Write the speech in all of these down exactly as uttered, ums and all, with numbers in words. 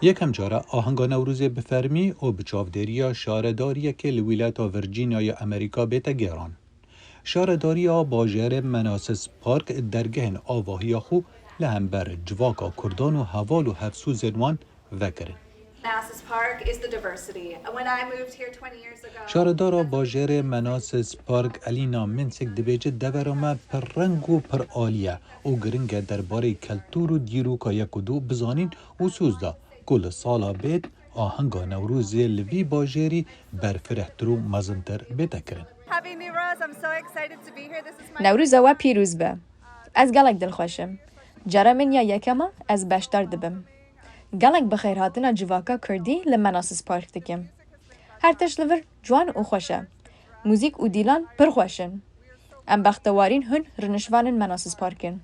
Yekem cara ahenga Newrozê bi fermî û bi çavdêriya şaredariyekê li wîlayeta Virginiya ya Amerîka bête gêran. Şaredariya bajêrê Manassas Park dergehên avahiya xwe li hember civaka Kurdan û heval û hevsozên wan vekirin. Manassas Park is the diversity. When I moved here twenty years ago, Şaredara bajêrê Manassas Park Elina Minsik dibêje, devera me pir reng û pir alî ye û giring e derbarê keltûr û dîroka yek û du bizanîn û soz da ku li sala bêt ahenga Newrozê li vî bajêrî berfirehtir û mezintir bête kirin. Happy Newroz. I'm so excited to be here. This is my Newroza we pîroz be. Ez gelek dilxweş im. Cara min ya yekem e ez beşdar dibim. Gelek bi xêrhatina civaka Kurdî li Manassas Park dikim. Her tişt li vir ciwan û xweş e. Muzîk û dîlan pir xweş in. Em bextewarîn hûn rûniştvanên Manassas Park in. Um,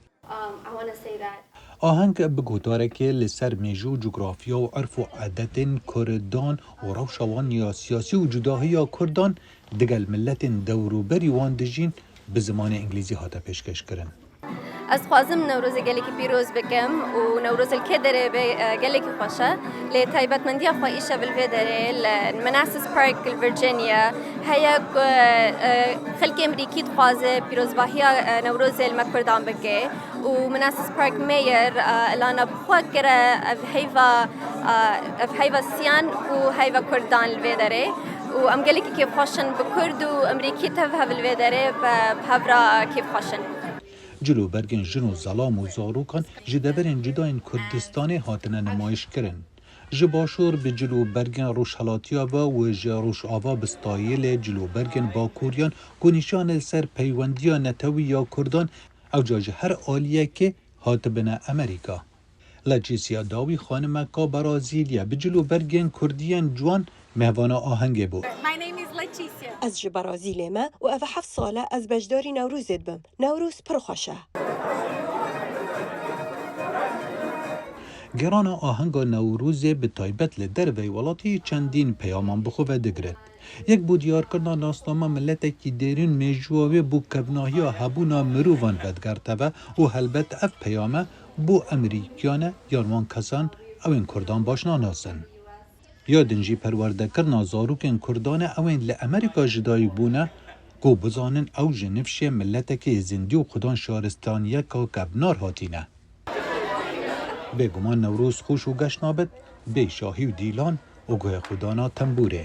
I wanna say that. Aheng bi gotarekê li ser mêjû, cografiya û erf û edetên Kurdan û rewşa wan ya siyasî û cudahiya Kurdan digel miletên dewrûberî wan dijîn bi zimanê îngilîzî hate pêşkêşkirin. Ez dixwazim Newrozê gelekî pîroz bikim û Newroz li kê derê be, e, gelekî xweş e. Lê taybetmendiya xwe îşev li vê derê li Manassas Park li Virginia heye ku, e, xelkê Amerîkî dixwaze pîrozbahiya, e, Newrozê li me Kurdan bike û Manassas Park Mayor, e, îlana bi xwe kire ev heyva, e, ev heyva siyan û heyva Kurdan li vê derê û em gelekî kêfxweş in bi Kurd û Amerîkî tev hev li vê derê bi, bi hev re kêfxweş in. Cil û bergên jin û zelam û zarokan ji deverên cuda yên Kurdistanê hatine nimayîş kirin. Ji başûr bi cil û bergên rojhelatiya ve û ji rojava bi stayîlê cil û bergên bakûriyan ku nîşan li ser peywendiya netewî ya Kurdan, ewca ji her aliyekê hatibine Amerîka. Leticia Dawî xanimeka Brazîlya bi cil û bergên Kurdiyên ciwan mêvana ahengê bû. My name is Leticia. Ez ji Brazîlê me û ev heft sal e ez beşdarî Newrozê dibim. Newroz pir xweş e. Gêrana ahenga Newrozê bi taybet li derveyî welatî çendîn peyaman bi xwe ve digiret. Yek bo diyarkirina nasnama miletekî dêrîn, mêjûya wê bo kevnahiya hebûna mirovan vedigerteve û helbet ev peyam e bo Amerîkiyan e yan wan kesan ew ên Kurdan baş nanasin. Ya din jî perwerdekirina zarokên Kurdan e ew ên li Amerîka ji dayik bûne, ku bizanin ew ji nifşê miletekê zindî û xudan şaristaniyeka kevnar hatîne. Bêguman Newroz xweş û geş nabit bê şahî û dîlan û guhê xwedana tembûrê.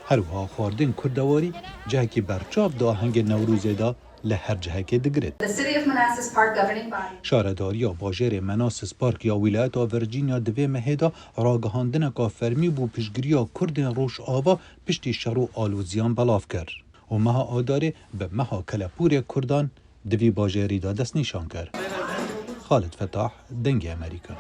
Her wiha xwardên kurdewarî cihekî berçav di ahengê Newrozê de li her cihekê digirit. The City of Manassas Park governing body. Şaredariya bajêrê Manassas Park ya Wîlayeta Virginia di vê mehê de ragihandineka fermî bo piştgiriya Kurdên Rojava piştî şer û aloziyan belav kir û meha Adarê bi meha kelepûrê Kurdan di vî bajêrî de destnîşan kir. Xalid Fetah, Dengê Amerîka.